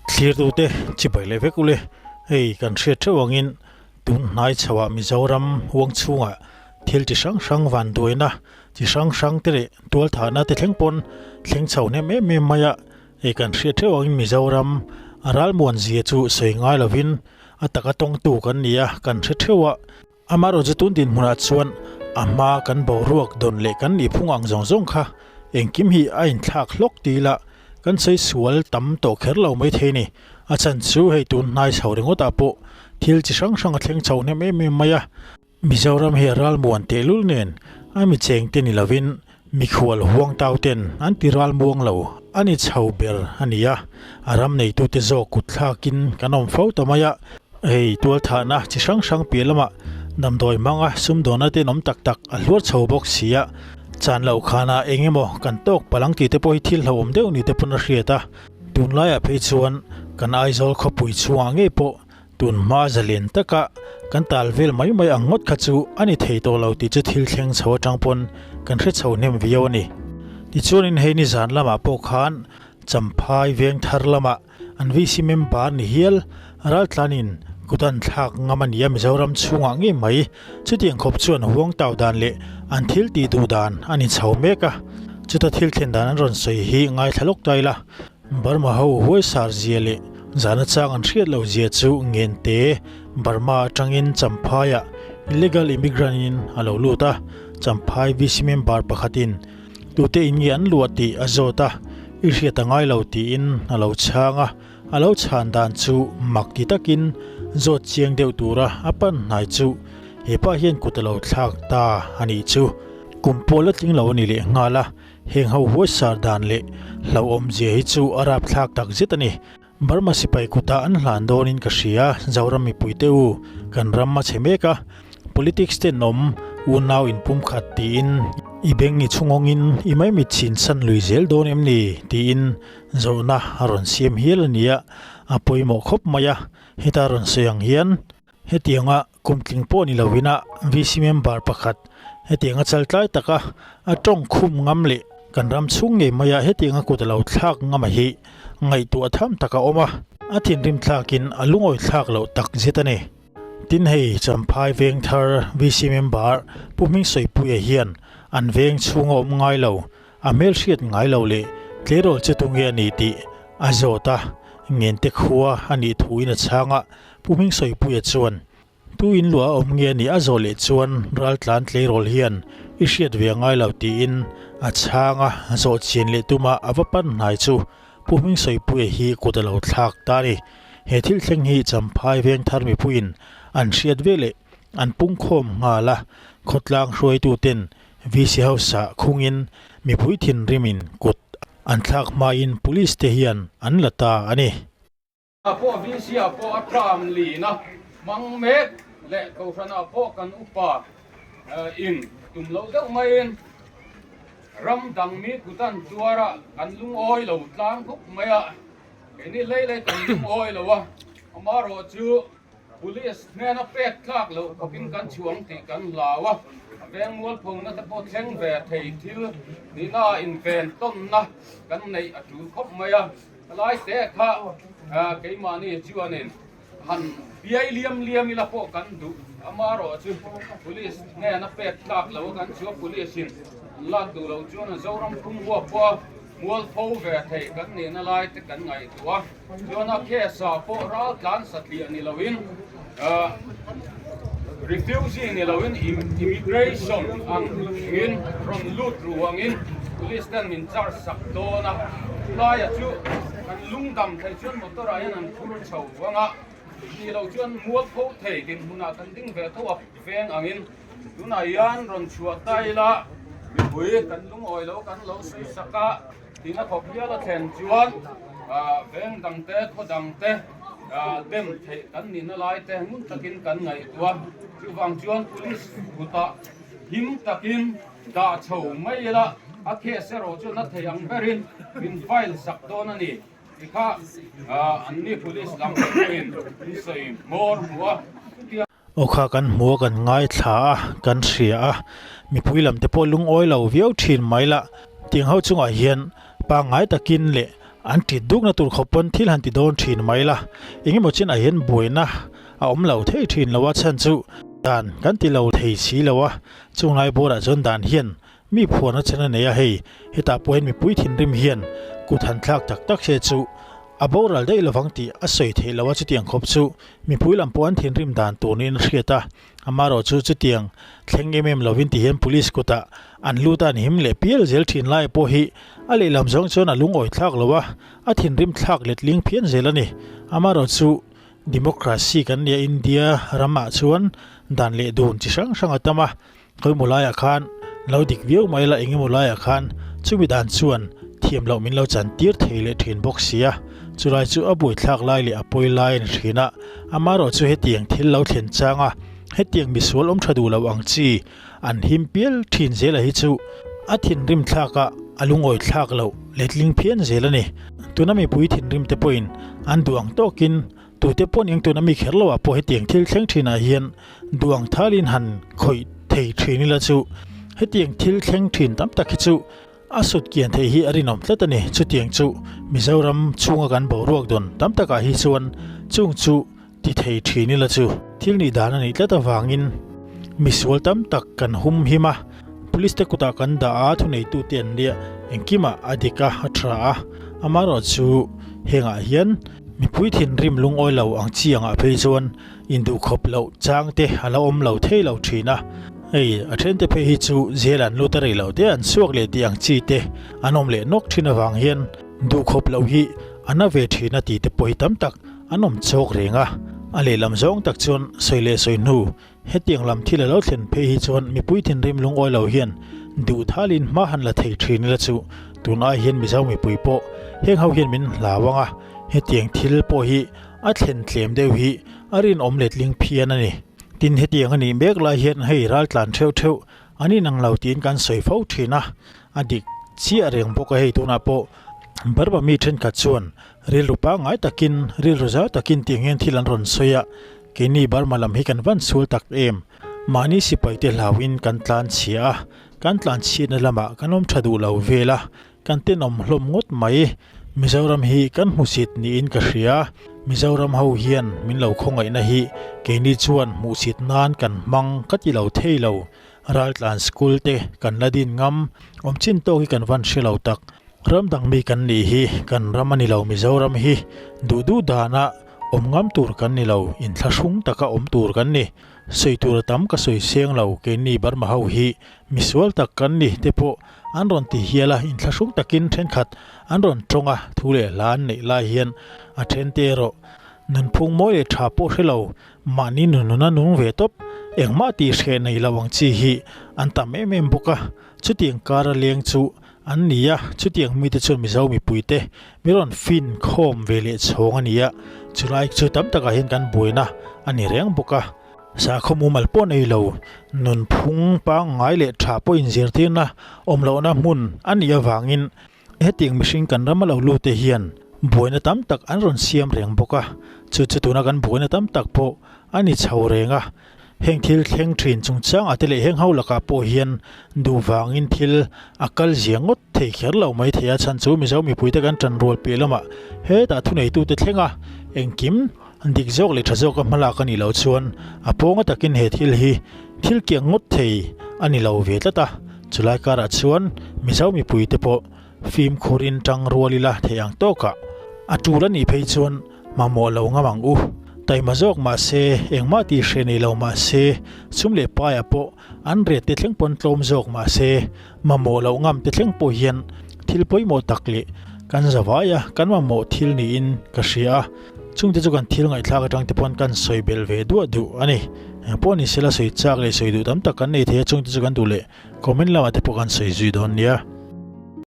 Thlirtute chibai leh vek ule, hei kan hriat theuh angin tun hnai chhoah Mizoram huang chhungah thil chi hrang hrang vanduaina chi hrang hrang te leh tualthahna te thleng pawn thleng chho hnem em em mai a, hei kan hriat theuh angin Mizoram a ralmuan zia chu sawi ngai lovin a taka tawngtu kan ni a, kan hre theuh a. Amaherawhchu tun dinhmunah chuan a hma kan boruak dawn leh kan nihphung ang zawng zawng kha engkim hi a inthlak hlawk ti ila kan sawi sual tam tawh kher lo mai thei a ni. A chhan chu hei tun hnai chho ringawtah pawh thil chi hrang hrang a thleng chho hnem em em mai a. Mizoram hi a ralmuan tehlul nen a mi chengte ni lovin mikhual huang tau ten an ti ralmuang lo a ni chho ber a ni a, a ram neitute zawk kut thlakin kan awm fo ta mai a. Hei tualthahna chi hrang hrang piah lamah damdawi hmanga sumdawna tenawm tak tak a hluar chho bawk si a, chan loh khanah eng emaw kan tawk palh ang tih te pawh hi thil hlauhawm deuh ni te pawn a hriat a. Tunlaiah phei chuan kan Aizawl khawpui chhungah ngei pawh Tun hma zalen taka kan tal vel mai mai ang ngawt kha chu a ni thei tawh lo tih chu thil thleng chho atang pawn kan hre chho hnem viau a ni. Tichuanin hei nizan lamah pawh khan Champhai veng thar lamah an VC member ni hial raltlanin kut an thlak ngam a ni a Mizoram chhungah ngei mai chutiang khawp chuan huang tau dan leh an thil tih duh dan a ni chho mek a. Chuta thil thlen dan an rawn sawi hi ngaithla lawk ta ila. Burma ho huaisar zia leh zana chang an hriat loh zia chu Ngente, Burma atangin Champhaiah illegal immigrant in a lo lut a, Champhai VC member pakhatin tute in nge an luah tih a zawt a, i hriat a ngai lo tiin a lo chhang a, a lo chhan dan chu mak ti takin zawt chiang deuh tura a pan hnai chu hepa hian kut a lo thlak ta a nih chu. Kum pawh la tling lo a ni leh nghal a. Heng ho huaisar dan leh hlauhawm zia hi chu a rapthlak tak zet a ni. Burma sipai kutah an hlan dawnin ka hria, Zoram mipuite u, kan ram a chhe mek a, politics ten awm, unau inpumkhat tiin i beng i chhungawngin i maimit chhin san lui zel dawn em ni tiin zawhna a rawn siam hial a nia, a pawimawh khawp mai a, heta rawn sawi ang hian. Hetianga kum tling pawh ni lovin a VC member pakhat hetianga chaltlai taka a tawng khum ngam leh kan ram chhung ngei maia hetianga kut a lo thlak ngam a hi ngaihtuah tham tak a awm a, a thinrim thlakin a lungawi thlak loh tak zet a ni. Tin hei Champhai veng thar VC member Pu Hmingsawipuia hian an veng chhunga awm ngai lo A hmelhriat ngai lo leh tleirawl che tunge a ni tih a zawt a, Ngente khua a nih thuin a chhang a, Pu Hmingsawipuia chuan, Tu in luah a awm nge a nih a zawh leh chuan raltlan tleirawl hian i hriat ve a ngai lo tiin a chhang a, zawh chian leh tuma a va pan hnai chu Pu Hmingsawipuia hi kut a lo thlak ta a ni. He thil thleng hi Champhai Vengthar mipuiin an hriat ve leh an pungkhawm nghal a, khawtlang hruaituten VC House-ah khungin mipui thinrimin kut an thlak hmain Police te hian an la ta a ni. Ah pawh VC ah pawh a tram lin a hmang mek leh Kohhranah pawh kan upa in tum loh deuh maiin ram dang mi kut an tuar a, kan lungawi lo tlang khawp mai a, keini hlei hlei kan lungawi lo a, amaherawhchu Police hnena pek tlak loh khawpin kan chhuang tih kan hlau a, a veng mualphona te pawh thleng ve thei thil nihna ah inven tawnna kan neih a tul khawp mai a, helai te kha keimahni chuanin han biai liam liam ila pawh kan duh amaherawh chu Police hnena pek tlak loh a kan chhuah Police in an lak duh loh chuan a Zoram phung huap pawh a mualpho ve thei kan nihna lai te kan ngaihtuah a. Chuan a case ah pawh ral tlan satliah ni loin refugee ni loin immigration ang in rawn lut ruangin police ten min charge sak dawn a, chulaiah chu kan lungdam theih chuan motor ah hian an phur chho vang a, tih loh chuan mualpho thei dinhmunah kan ding ve tho a veng angin tunah hian rawn chhuah ta ila mipui kan lungawi lo kan lo sawi sak a. Tina khawp hial a thlen chuan veng dang te, khaw dang te dem theih kan nihna lai te ngun takin kan ngaihtuah a. Chuvang chuan police kutah him takin dah chho mai ila a case erawh chu na thei ang berin min file sak dawn a ni ti kha anni police lam te pawhin min sawi hmawr hmu a. Aw kha kan hmu a kan ngaithla a kan hria a mipui lam te pawh lungawi lo viau thin mai lah tiang ho chungah hian pangngai takin leh An ṭit dukna tur khawp pawn thil han ti dawn ṭhin mai la, engemaw chinah hian buaina a awm lo thei ṭhin lo a chhan chu dan kan ti lo thei si lo a, chung lai bawrah chuan dan hian mi phuarna chen a nei a hei, hetah pawh hian mipui thinrim hian kut han thlak tak tak se chu a boral daih lovang tih a sawi theih lo a chutiang khawp chu mipui lam pawh an thinrim dan tur niin a hriat a. Amaherawh chu chutiang thleng em em lovin ti hian police kutah an lut a an him leh pial zel thin lai pawh hi a lehlam zawng chuan a lungawi thlak lo a, a thinrim thlak letling phian zel a ni. Amaherawh chu democracy kan nia India ramah chuan dan leh dun chi hrang hrang a tam a, Khawimaw laiah khan lo dik viau mai la engemaw laiah khan chumi dan chuan thiam loh min lo chan tir thei leh thin bawk si a, chulai chu a buaithlak lai leh a pawi lai a ni thin a, amaherawh chu hetiang thil lo thlen chang a, hetiang misual awm tha duh lo ang chi an him pial thin zela hi chu a thinrim thlak a, a lungawi thlak loh letling phian zel a ni. Tuna mipui thinrim te pawhin an duh ang tawkin Tute pawh eng tuna mi kher lo ah pawh hetiang thil thleng thin ah hian duang thalin han khawih thei thin ila chu hetiang thil thleng thin tam tak hi chu a sut kian theih hi a rinawm tlat a ni. Chutiang chu Mizoram chhunga kan boruak dawn tam takah hi chuan chung chu ti thei thin ila chu thil nih dan a nih tlat avangin misual tam tak kan hum him a, Police te kutah kan dah a thuneitute an nia engkimah a dik a a tha a, amaherawhchu hengah hian Mipui thinrim lungawi lo ang chi angah phei chuan induhkhawp loh chang te a la awm lo thei lo thin a, hei a then te phei hi chu jail an lut a rei lo te an chhuak leh tih ang chi te an awm leh nawk thin avang hian duhkhawp loh hi a na ve thin a tih te pawh hi tam tak an awm chawk reng a, a lehlam zawng tak chuan sawi leh sawi hnu Hetiang lam thil a lo thlen phei hi chuan mipui thinrim lungawi lo hian duh thalin hma han la thei thin ila chu tun ai hian Mizo mipui pawh heng ho hian min hlau ang a, hetiang thil pawh hi a thlen tlem deuh hi a rinawm letling phian a ni. Tin hetiang a nih mek lai hian hei raltlan theuh theuh an inang lo tiin kan sawi fo thin a, a dik chiah reng bawk a hei tunah pawh Burma mi thenkhat chuan rilru pangngai takin rilru zau takin tiang hian thil an rawn sawi a, Keini Burma lam hi kan van sual tak em? Mahni sipaite hlauhin kan tlan chhia a, kan tlan chhiatna lamah kan awm tha duh lo vel a, kan tenawm hlawm ngawt mai. Mizoram hi kan hmusit niin ka hria, Mizoram ho hian min lo khawngaihna hi keini chuan hmuhsit nan kan hmang ka ti lo thei lo. Raltlan school te kan la din ngam, awm chin tawk hi kan van hre lo tak. Ram dang mi kan nih hi kan ram a ni lo Mizoram hi duh duh dana Awm ngam tur kan ni lo, inthlahrung taka awm tur kan ni. Sawi tur a tam ka sawi seng lo, keini Burma ho hi misual tak kan ni te pawh an rawn ti hial a, inthlahrung takin thenkhat an rawn tawng a, thu leh hla an neih lai hian a then te erawh nunphung mawi leh tha pawh hre lo, mahni nununa nung ve tawp, engmah tih hreh nei lo ang chi hi an tam em em bawk a, chutiang kara leng chu An ni a, chutiang mite chuan Mizo mipuite mi rawn fin khawm ve leh chhawng a ni a, chulai chu tam takah hian kan buaina a ni reng bawk a. Sakhaw mumal pawh nei lo, nunphung pangngai leh tha pawh inzirtirna awm lohna hmun a nih avangin hetiang mihring kan rama lo lute hian buaina tam tak an rawn siam reng bawk a, chu chu tuna kan buaina tam tak pawh a ni chho reng a. Heng thil thleng thin chungchangah te leh heng ho lakah pawh hian duh vangin thil a kal zia ngawt thei kher lo mai thei a, chhan chu Mizo mipuite kan tan rual piah lamah hetah thuneitute thlenga engkim dik zawk leh tha zawka hmalak a nih loh chuan a pawnga takin he thil hi thil kiang ngawt thei a ni lo ve tlat a, chulai karah chuan Mizo mipuite pawh fimkhurin tang rual ila thei ang tawkah a tul a nih phei chuan Mamawh lo ngam ang u. Taima zawk mah se, engmah tih hreh nei lo mah se, sum leh paiah pawh an ret te thleng pawn tlawm zawk mah se, mamawh loh ngam te thleng pawh hian thil pawimawh tak leh kan zavai a, kan mamawh thil niin ka hria a. Chungte chu kan thil ngaihthlak atang te pawn kan sawi belh ve duah duh a ni. Engpawh ni sela sawi chak leh sawi duh tam tak kan nei thei a, chungte chu kan duh leh comment lamah te pawh kan sawi zui dawn nia.